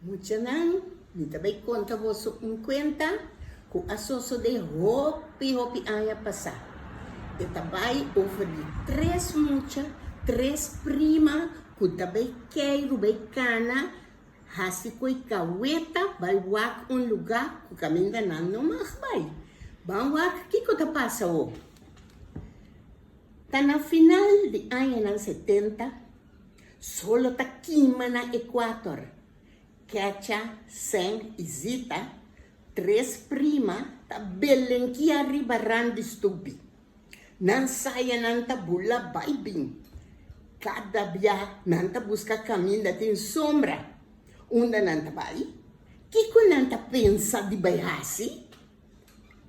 Muchanan, mi ta bai konta boso un kuenta ku a sosodé hopi hopi aña pasá. E ta bai over di tres mucha, tres prima ku ta bai keiru bai kana hasi ku e kaweta bai wak un lugá ku kaminda nan no mag bai. Ban wak kiko ta pasa awor. Ta na final di añanan setenta. Solo ta kima na Ekuator. Kecha, Seng i Zita, tres prima, ta belenkia riba rand di stupi. Nan sayanan ta bula bai bin. Kada bia nan ta buska kaminda tin sombra. Unda nan ta bai? Kiko nan ta pensa di bai hasi?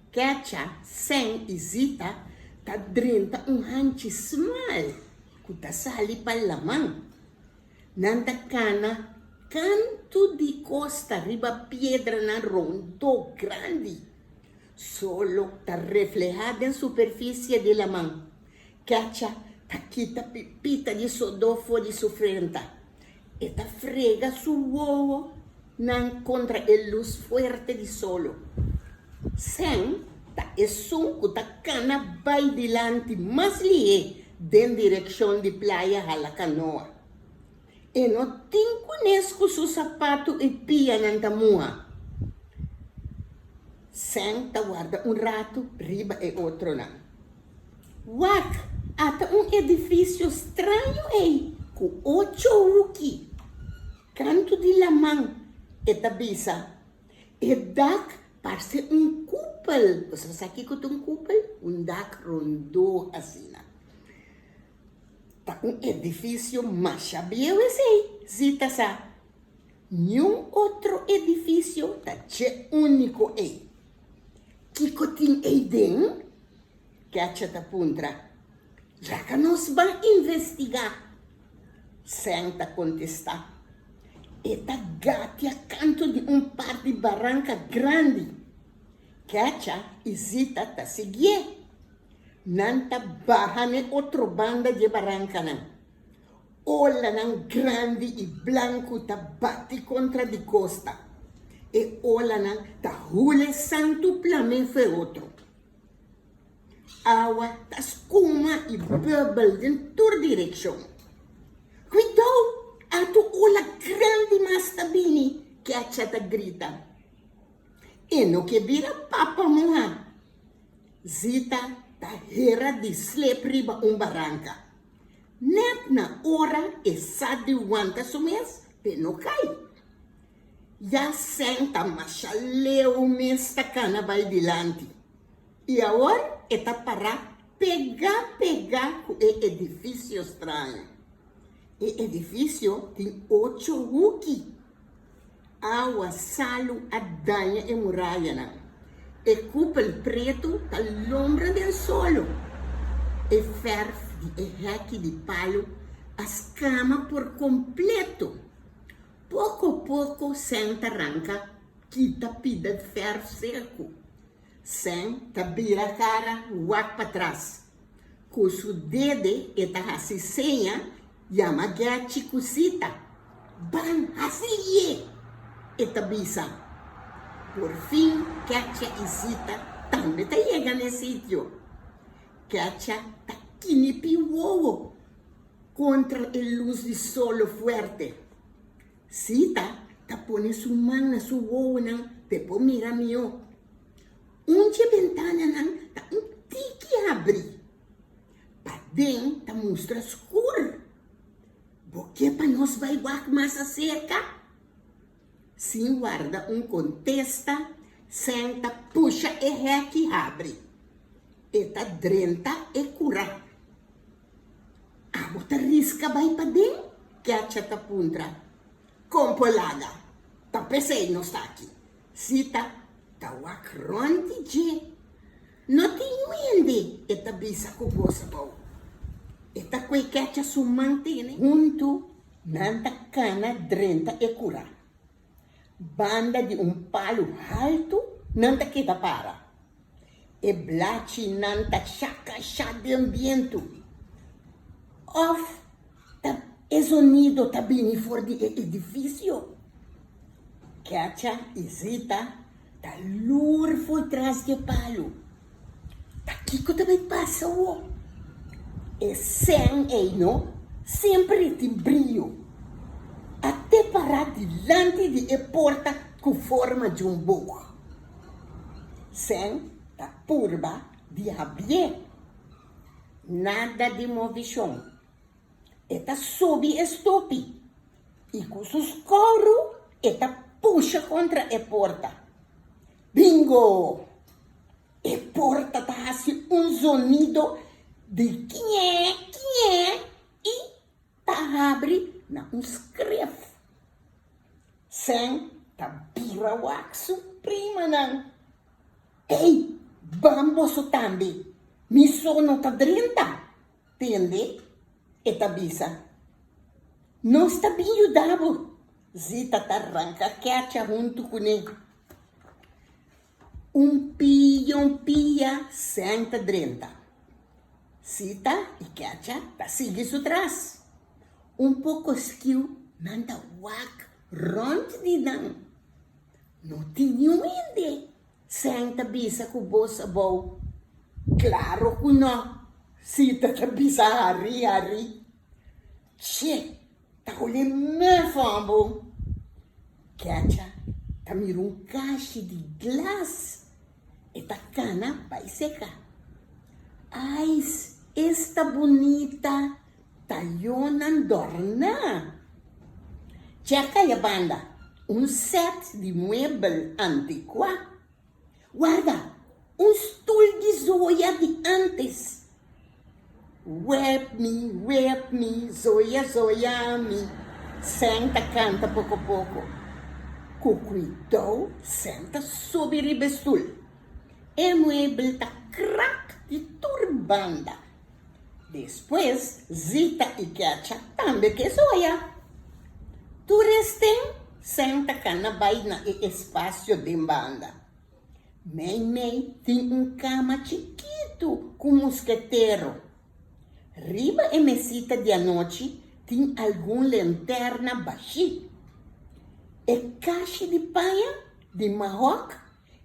Kecha, Seng i Zita ta drenta un hanchi smal ku ta sali pa laman. Nan ta kana kantu di kosta riba piedranan rondó grandi. Solo ta reflehá den superfisie di laman. Kecha ta kita pipita di sodó for di su frenta. E ta frega su wowo nan kontra e lus fuerte di solo. Sèn ta esun ku ta kana bai dilanti mas lihé den direkshon di playa hala kanoa. E no tin kunes ku su sapatu i pianan ta muha. Sèn ta warda un ratu riba e otronan. Wak, ata un edifisio straño ei ku ocho huki. Kantu di laman, e ta bisa. E dak parse un kupel. Boso sa kiko ta un kupel? Un dak rondó asina. Ta un edifisio masha bieu esei, Zita sa. Niun otro edifisio ta dje úniko ei. Kiko tin ei den? Kecha ta puntra. Laga nos ban investigá, Seng ta kontestá. E ta gatia kantu di un par di baranka grandi. Kecha i Zita ta siguié. Nan ta baha n'e otro banda di e barankanan. Olanan grandi i blanku ta bati kontra di kosta. E olanan ta hule santu plam'é fo'i otro. Awa ta skuma i bùbel den tur direkshon. Kuidou! Atu ola grandi mas ta bini! Kecha ta grita. E no ke bira papa muha! Zita ta hera di slep riba un baranka. Nèt na ora e sa di wanta su mes p'e no kai. Ya Sèn ta masha leu mes ta kana bai dilanti i awor e ta pará pegá pegá ku e edifisio straño. E edifisio tin ocho huki. Awa salu a daña e murayanan. E kupel pretu ta lombra den solo. E fèrf di e hèki di palu a skama por kompleto. Poko poko Sèn ta ranka kita pida fèrf seku. Sèn ta bira kara wak patras. Ku su dede e ta hasi seña yama Gèchi ku Sita. Ban hasi ye! e ta bisa. Por fin Kècha i Sita tambe ta yega n'e sitio. Kècha ta kinipi wowo kontra e lus di solo fuerte. Sita ta pone su man na su wowonan p'e por mira mihó. Un dje bentananan ta un tiki habrí. Paden ta mustra skur. Bo ke pa nos bai wak mas aserka? Sin warda un kontesta, Sèn ta pusha e hèki habri. E ta drenta e kurá. Abo ta riska bai paden? Kecha ta puntra. Kon por laga? Ta p'esei nos ta aki. Sita ta wak rònt di dje. No tin hende, e ta bisa ku bos abou. E ta kue Kecha su man tene. Huntu nan ta kana drenta e kurá. Banda di un palu haltu nan ta keda para. E blachinan ta shakashá den bientu. Òf ta e zonido ta bini for di e edifisio? Kecha i Zita ta lur for tras di e palu. Ta kiko ta bai pasa awor? E sèn ei no semper e tin brio. A te pará dilanti di e porta ku forma di un boog. Sèn ta purba di habrié. Nada di movishon. E ta subi e stupi i ku su skoru e ta pusha kontra e porta. Bingo! E porta ta hasi un zonido di kiñe, kiñe i ta habri na un skref. Sèn ta bira wak su primanan. Ey, ban boso tambe, mi so no ta drenta. Tende, e ta bisa. Nos ta bin yuda bo. Zita ta ranka kecha huntu kuné. Un pia un pia Sèn ta drenta. Zita i kecha ta sigui su tras. Un poko skiu nan ta wak rònt di nan. No tin niun hende. Sèn ta bisa ku bos abou. Klaro ku nò, Sita ta bisa harí harí. Che, ta hole mefò bo. Kecha ta mira un kashi di glas. E ta kana bai seka. Ais, esta bunita tayonan dòrná. Chèka e banda, un sèt di muebel antikuá. Warda, un stul di zoya di ántes. Wèp mi, wèp mi, zoya zoya mi, Sèn ta kanta poko poko. Ku kuidou Sèn ta subi riba e stul. E muebel ta krak di tur banda. Despues Zita i Kecha tambe ke zoya. Tur esten Sèn ta kana bai na e espasio den banda. Meimei tin un kama chikitu ku musketero. Riba e mesita di anochi tin algun lenterna bashí. E kashi di paña di mahòk,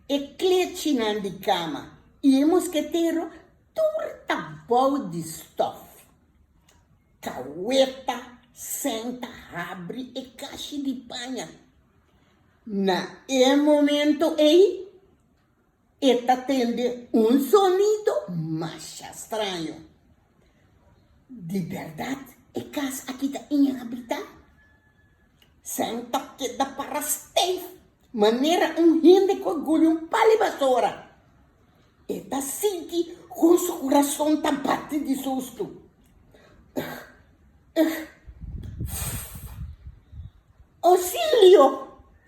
e klechinan di kama i e musketero tur ta bou di stòf. Kaweta Sèn ta habri e kashi di paña. Na e momento ei, e ta tende un sonido masha straño. Di bèrdat e kas aki ta inhabitá? Sèn ta keda para steif, manera un hende ku a guli un pal di basora. E ta sinti kon su kurason ta bati di sustu. Ousilio!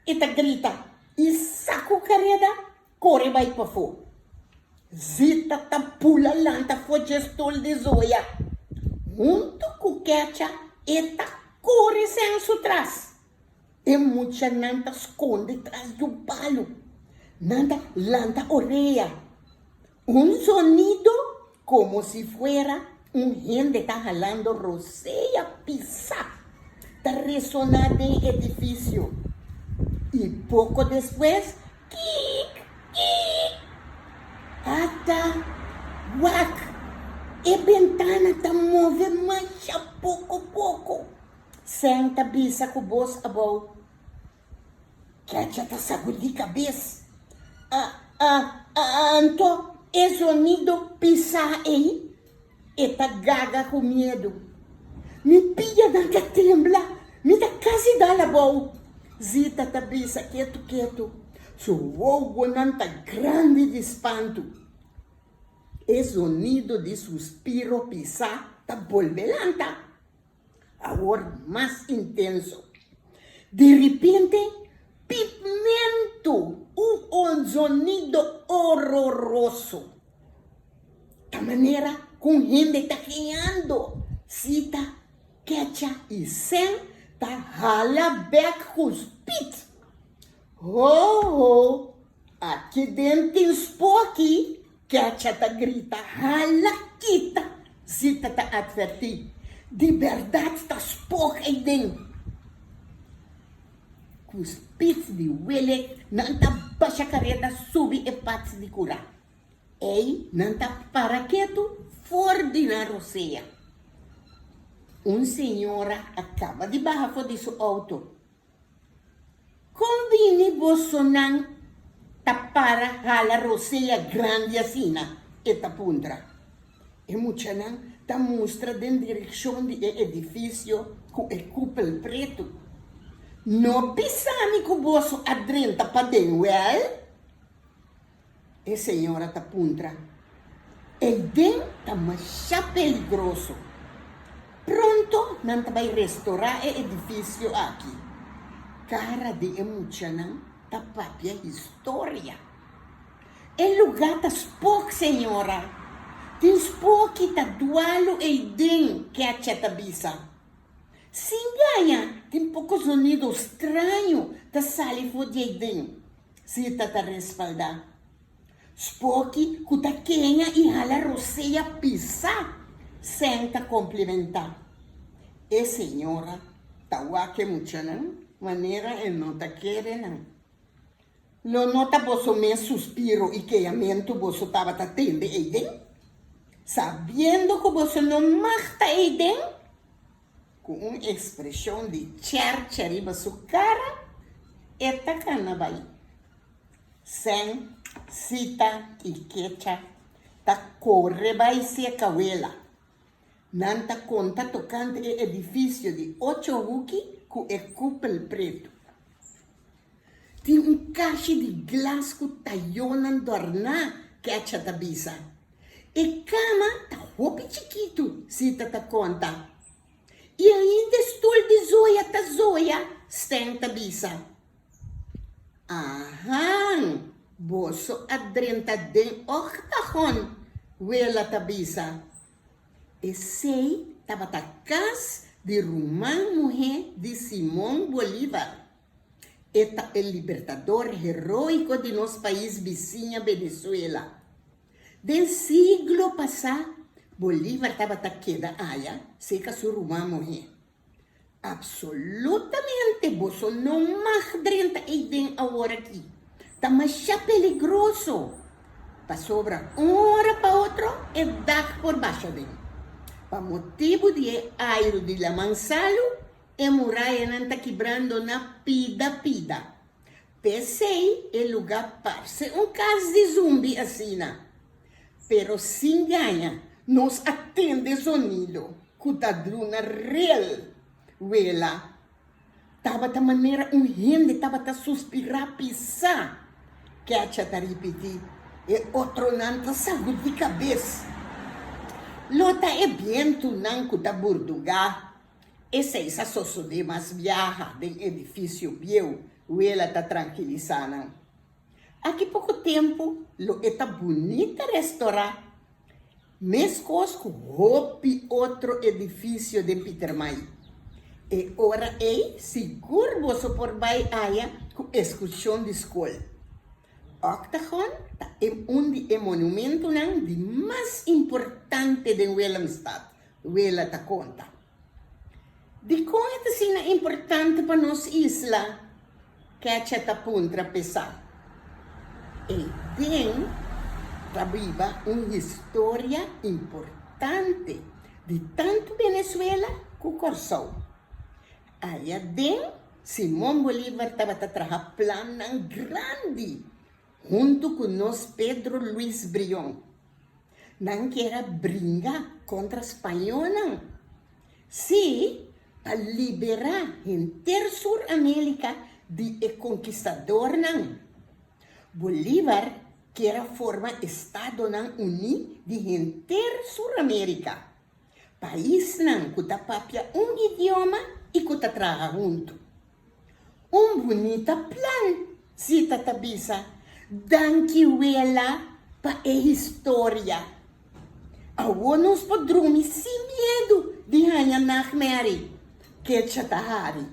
E ta grita i saku kareda kore bai pafó. Zita ta pula lanta for dje stul di Zoya. Huntu ku Kecha e ta kore sen su tras. E muchanan ta skonde tras di un palu. Nan ta lanta orea. Un sonido komo si fuera un hende ta halando rosea pisá ta resoná den edifisio. I poko despues, Kiik! Kiik! Ata! Wak! E bentana ta move masha poko poko. Sèn ta bisa ku bos abou. Kecha ta sagudí kabes. A, a, a, anto e zonido pisá ei? E ta gaga ku miedu. Mi pianan ta tembla, mi ta kasi dal abou. Zita ta bisa ketu ketu. Su wowonan ta grandi di spantu. E zonido di suspiro pisá ta bolbe lanta. Awor mas intenso. Di ripente, pipmentu, un zonido hororoso. Ta manera ku un hende ta keando. Sita, Kecha i Sen ta hala bek ku spit. Ho, ho, aki den tin spoki! Kecha ta grita. Hala kita! Zita ta advertí. Di bèrdat ta spok ei den. Ku spits di welek nan ta basha kareta subi e pats di kurá. Ei nan ta para ketu for di nan rosea. Un señora a kaba di baha for di su outo. Kon bini bosonan ta para hala rosea grandi asina? e ta puntra. E muchanan ta mustra den direkshon di e edifisio ku e kupel pretu. No bisa mi ku boso a drenta paden, wèl? E señora ta puntra. Eiden ta masha peligroso. Pronto nan ta bai restorá e edifisio aki. Kara di e muchanan ta papia historia. E lugá ta spok, señora. Tin spoki ta dualu eiden, Ketcha ta bisa. Sin gaña, tin poko zonido straño ta sali for di eiden. Sita ta respaldá. Spoki ku ta keña i hala rosea pisá, Sen ta komplimentá. E señora ta wak e muchanan manera e no ta kere nan. Lo no ta boso mes suspiro i keñamentu boso tabata tende eiden? Sabiendo ku boso no mag ta eiden? Ku un ekspreshon di chèrchè riba su kara, e ta kana bai. Sèn, Sita i Kecha ta kore bai seka wela. Nan ta konta tokante e edifisio di ocho huki ku e kupel pretu. Tin un kashi di glas ku tayónan dòrná, Kecha ta bisa. E kama ta hopi chikitu, Sita ta konta. I ainda e stul di zoya ta zoya, Sten ta bisa. Ahan, boso a drenta den octagon, wela ta bisa. Esei tabata kas di ruman muhé di Simon Bolívar. E ta e libertador heroiko di nos pais bisiña Venezuela. Den siglo pasá Bolívar tabata keda aya serka su ruman muhé. Absolutamente boso no mag drenta eiden awor aki. Ta masha peligroso. Pasobra un ora pa otro e dak por basha den. Pa motibu di e airu di laman salu E murayanan ta kibrando na pida pida. P'esei e lugá parse un kas di zumbi asina. Pero sin gaña, nos a tende zonido ku ta druna rel. Wela, tabata manera un hende tabata suspirá pisá. Kecha ta ripití, e otronan ta sagudí kabes. Lo ta e bientunan ku ta burdugá. Esei sa sosodé mas biaha den edifisio bieu, wela ta trankilisá nan. Aki poko tempu lo e ta bunita restorá, meskos ku hopi otro edifisio den Pietermaai. E ora ei sigur boso por bai aya ku eskurshon di skol. Octagon ta e un di e monumentunan di mas importante den Willemstad, Wela ta konta. Dikon e ta asina importante pa nos isla? Kecha ta puntra pesá. Ei den ta biba un historia importante di tantu Venezuela ku Kòrsou. Aya den Simon Bolívar tabata traha plannan grandi huntu ku nos Pedro Luis Brion. Nan kier a bringa kontra spañónan. Sí, pa liberá henter Sur Amérika di e konkistadornan. Bolívar kier a forma Estadonan Uní di henter Sur Amérika, paisnan ku ta papia un idioma i ku ta traha huntu. Un bunita plan, Zita ta bisa. Danki wela pa e historia. Awor nos por drumi sin miedu di haña nachtmerrie, Ketcha ta hari.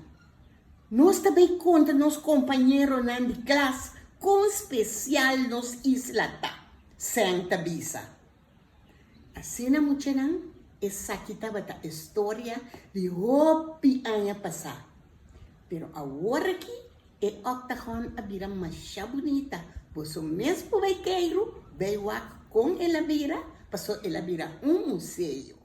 Nos ta bay konta nos kompañeronan di klas kon spesial nos isla ta, Sam ta bisa. Asina muchanan, esaki tabata e storia di hopi aña pasá. Pero awor aki. E octagon a bira masha bunita. Boso mes por bai keiru, bai wak kon el a bira, paso el a bira un museo.